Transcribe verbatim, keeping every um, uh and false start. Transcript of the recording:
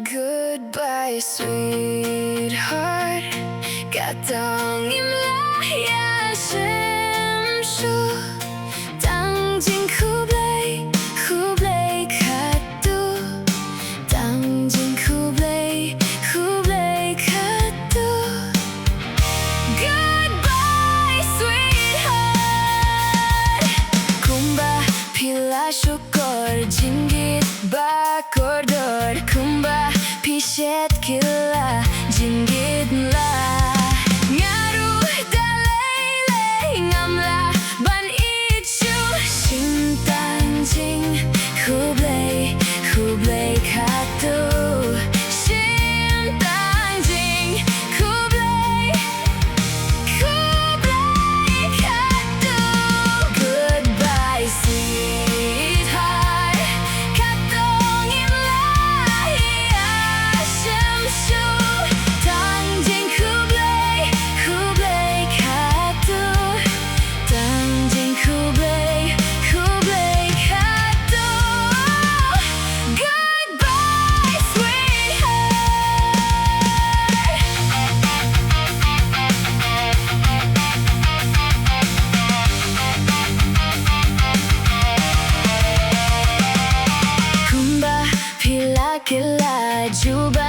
Goodbye, sweetheart. Katto ngim lah ïa shim shuh. Tang jingkhublei, khublei katto. Tang jingkhublei, khublei katto. Goodbye, sweetheart. Kumba phi la shukor jingit ba kordor, kumba phi shet kylla jingit la. Nga ruh da lei lei ngam lah ban ïeit shuh. Shim tang jingkhublei, khublei katto. Shim tang jingkhublei, khublei katto. Goodbye, sweetheart. Katto ngim lah ïa shim shuh. Tang jingkhublei, khublei katto. Tang jingkhublei, khublei katto. Goodbye, sweetheart. Kumba phi la kylla jubab